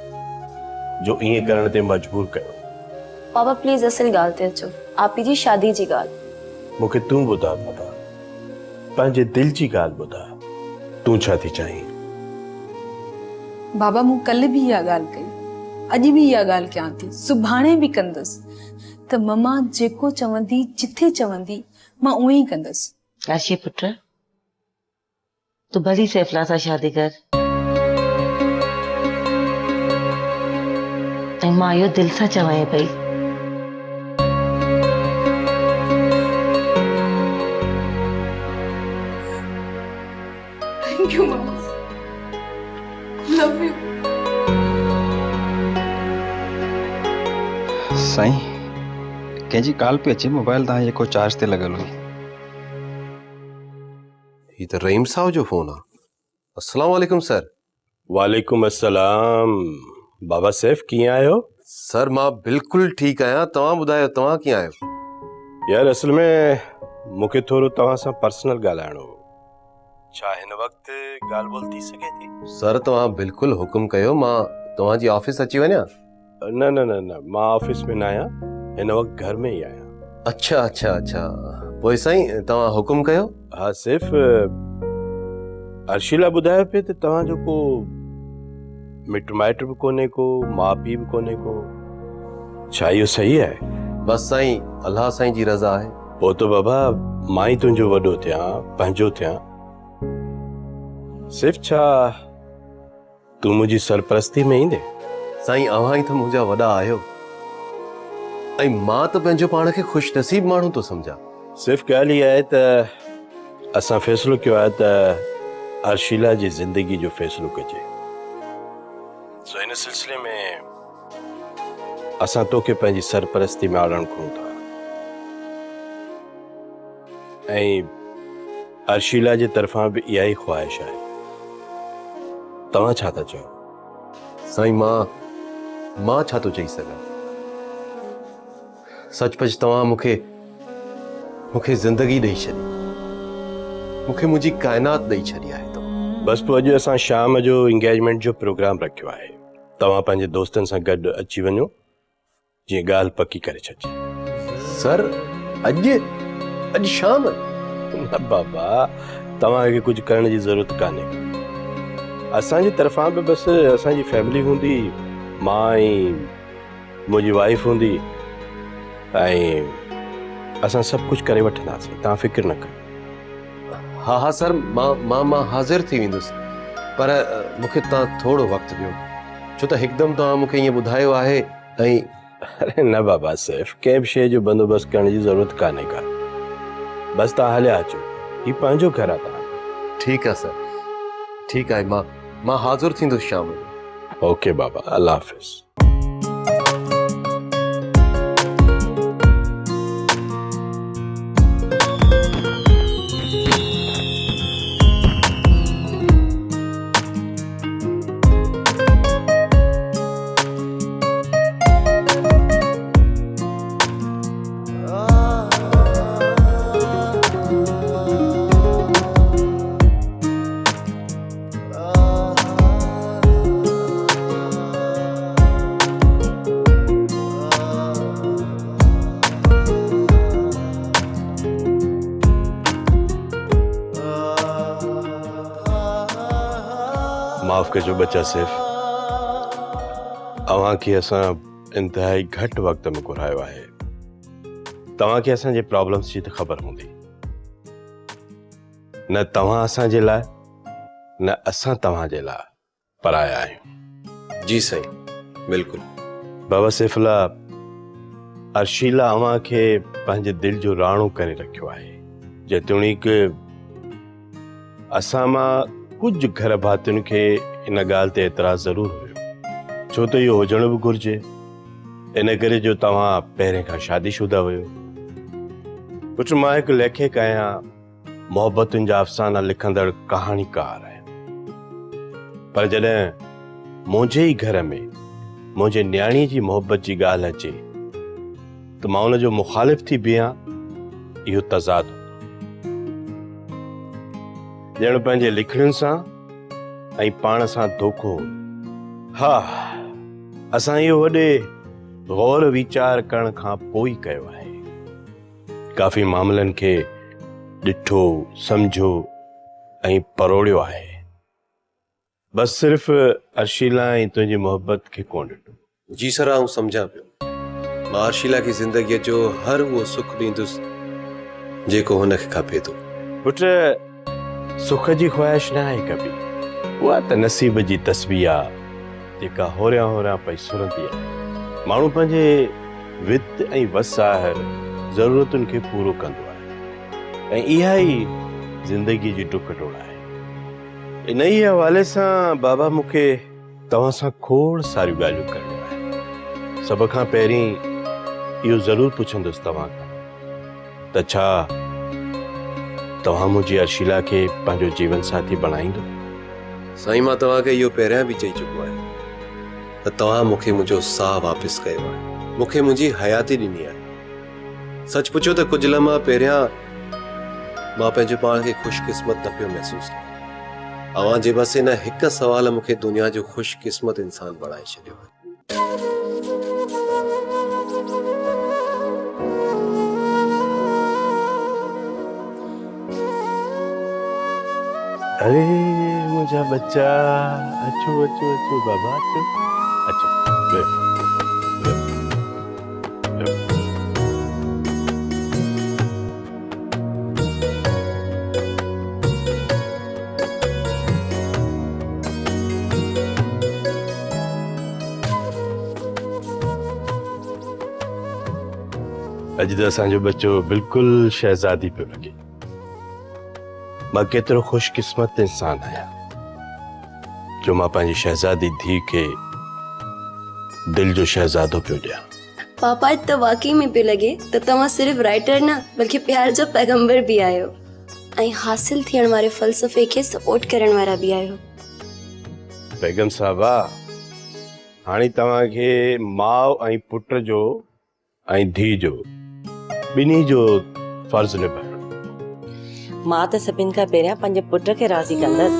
جو ائين ڪرڻ تي مجبور ڪيو. بابا پليز اصل ڳالهه تي اچو آپي جي شادي جي ڳالهه. مون کي تون ٻڌاء بابا پنهنجي دل جي ڳالهه ٻڌاء تون ڇا ٿي چاهين. بابا مون ڪلهه به اها ڳالهه ڪئي اڄ به اها ڳالهه ڪيان ٿي، سڀاڻي به ڪندس ته مما جيڪو چوندي، جٿي چوندي، مان اونئين ئي ڪندس. ڪاشي پٽ، تون ڀلي سيفلا سان شادي ڪر ۽ مان اهو دل سان چوانء پئي. Thank you mama. Love you. سائين ڪنهن جي ڪال پئي اچي موبائل تان جيڪو چارج تي لڳل هئي. هي ته رحيم صاحب جو فون آ. السلام عليڪم سر. وعليڪم السلام بابا سيف ڪيئن آهيو؟ سر مان بلڪل ٺيڪ آهيان توهان ٻڌايو توهان ڪيئن آهيو؟ يار اصل ۾ مون کي ٿورو توهان سان پرسنل ڳالهائڻو هو. ڇا هن وقت ڳالهه ٻولهه ٿي سگهي ٿي؟ سر توهان بلڪل حڪم ڪيو مان توهان جي آفيس اچي وڃان؟ نه نه نه نه مان آفيس ۾ نه آهيان هن وقت گهر ۾ ئي آهيان. اڇا اڇا اڇا پوء سائين توهان حڪم ڪيو. ها سيف ارشيلا ٻڌايو پئي ته توهان جو ڪو مٽ مائٽ به ڪونهي ڪو ماء پيء به ڪونهي ڪو ڇا اهو صحيح آهي؟ بس سائين الله سائين جي رضا آهي. پوء ته بابا مان ئي تنهنجو وڏو ٿيان، پنهنجو ٿيان. سيف ڇا تون منهنجي سرپرستي ۾ ايندين؟ سائين اوهان ئي ته منهنجا وڏا آهيو ۽ مان ته پنهنجو پاڻ کي خوش نصيب ماڻهو ٿو سمجهان. سيف ڳالهه اها آهي ته اسان فيصلو ڪيو آهي ته ارشيلا جي زندگي جو فيصلو ڪجي. سو ان سلسلي ۾ اسان توکي پنهنجي سرپرستي ۾ آڻڻ گهرون ٿا ۽ ارشيلا جي طرفان به اها ئي خواهش آهي. توهان ڇا ٿا چئو؟ سائين مان مان ڇا ٿو چئي سگهان. سچ پچ توهان مون کي مون کي زندگي ڏئي ڇڏي. مون کي منهنجي ڪائنات ڏئي ڇڏي آهي توهان. بس پوء اڄ اسان شام جو انگيجمينٽ جو پروگرام رکيو آهي. توهان پنهنجي دوستن سان گڏ اچي وڃو جيئن ڳالهه پڪي ڪري ڇڏجي. سر اڄ؟ اڄ شام؟ نه بابا توهان کي ڪجهه ڪرڻ جي ضرورت ڪانهي ڪا. اسان جي طرفان به بس اسان جي فيملي هوندي مان ۽ منهنجي وائيف هوندي ۽ اسان سڀ ڪجهه ڪري وٺنداسين توهان فڪر نه ڪيو. ها ها سر مان مان مان حاضر ٿي ويندس پر مون کي توهان ٿورو وقت ڏيو ڇو ته هڪدم توهان مون کي ائين ٻڌايو آهي ۽. اري نه بابا سيف ڪنهن به شيء جو بندوبست ڪرڻ جي ضرورت ڪانهي ڪا بس توهان هليا اچو هي پنهنجو گهر آهي توهان جو. ٺيڪ آهي سر ٺيڪ آهي مان مان حاضر ٿيندس شام جو. اوڪي بابا الله حافظ. معاف ڪجو ٻچا سيف اوهان کي اسان انتهائي گهٽ وقت ۾ گهرايو آهي توهان کي اسان جي پرابلمس جي ته خبر هوندي نه توهان اسان جي لاء نه اسان توهان جي لاء پرايا آهيون. جي سائين بلڪل. بابا سيف الله ارشيلا اوهان کي پنهنجي دل جو راڻو ڪري رکيو آهي جيتوڻيڪ اسان مان ڪجهه گهر ڀاتين کي ان ڳالهه تي اعتراض ضرور هيو ڇو ته اهو هجڻ به گهرجي ان ڪري جو توهان پهرين کان شادي شده هيو. پٽ مان هڪ ليکڪ آهيان محبتن جا افسانا لکندڙ ڪهاڻيڪار آهيان. پر جڏهن منهنجي ئي گهر ۾ منهنجي نياڻيء جي محبت جي ڳالهه اچي ته مان ان جو مخالف ٿي بيهان، اهو تضاد هوندو. ڄڻ پنهنجي لکڻين سان ۽ پاڻ سان دوکو هوندو. ها، اسان اهو وڏي غور ويچار ڪرڻ کان پوء ئي ڪيو آهي. ڪافي معاملن کي ڏٺو، سمجهيو ۽ پروڙيو آهي. بس صرف ارشيلا ۽ تنهنجي محبت کي ڪونه ڏٺو. جي سر آئون سمجهان پيو. مان ارشيلا کي زندگيء جو هر اهو سک ڏيندس جيڪو هن کي کپي ٿو. پٽ سک جي خواهش ناهي ڪبي. اها ته نصيب جي تسبيح آ جيڪا هوريان هوريان پئي سرندي آهي. ماڻهو پنهنجي وت ۽ وس آهر ضرورتن کي پورو ڪندو آهي ۽ اها ئي زندگيء جي ڊڪ ڊوڙ آهي. انهيء حوالي سان بابا مون کي توهان سان کوڙ ساريون ڳالهيون ڪرڻيون آهن. سڀ کان پهرين اهو ضرور پڇندس توهان کان ته ڇا توهان منهنجي ارشيلا کي پنهنجو جيون ساٿي بڻائيندو؟ سائين مان توهان کي اهو پهريان به چئي چڪو آهيان ته توهان مون کي منهنجو ساهه واپس ڪيو آهي، مون کي منهنجي حياتي ڏني آهي. سچ پڇو ته ڪجهه لمحا پهريان مان پنهنجو پاڻ کي خوش قسمت نه پيو محسوس ڪيان. اوهان جي بس ان هڪ سوال مون کي دنيا جو خوش قسمت انسان بڻائي ڇڏيو آهي. اري منهنجا ٻچا اچو اچو اچو بابا اچو اچو ويهو ويهو ويهو. اڄ ته اسان جو ٻچو بلڪل شهزادي پيو لڳي. مان ڪيترو خوش قسمت انسان آهيان جو مان پنهنجي شهزادي ڌيء کي دل جو شهزادو پيو ڏيان. پاپا اڄ ته واقعي ۾ پيو لڳي ته توهان صرف رائيٽر نه بلڪه پيار جا پيغمبر به آهيو ۽ حاصل ٿيڻ واري فلسفي کي سپورٽ ڪرڻ وارا به آهيو. بيگم صاحبه هاڻي توهان کي ماء ۽ پٽ جو ۽ ڌيء جو ٻنهي جو فرض نڀائڻو. مان ته سڀن کان پهريان پنهنجي پٽ کي راضي ڪندس.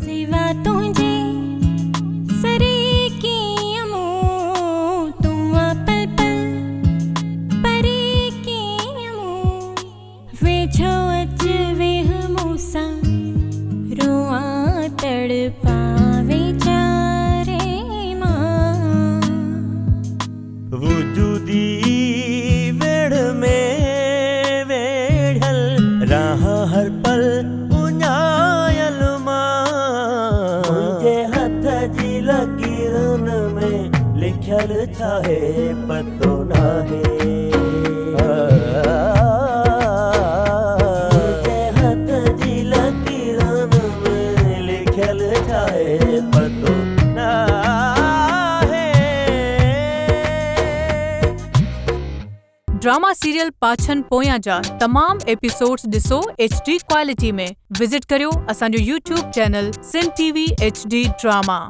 سوا تنهنجي سري ڪيئن مون تون آ پل پل پري ڪيئن مون. ويجهو اچ ويهه مون سان روئان تڙپان ويچاري مان. وجودي ويڙهه ۾ ويڙهيل رهان هر پل اڃايل مان. منهنجي هٿ جي لڪيرن ۾ لکيل ڇاهي پتو ناهي. منهنجي هٿ جي لڪيرن ۾ لکيل ڇاهي پتو ناهي. ڊراما سيريل پاڇن پويان جا تمام ايپيسوڊز ڏسو ايڇ ڊي ڪوالٽي ۾ وزٽ ڪريو اسان جو YouTube channel Sindh T V H D drama.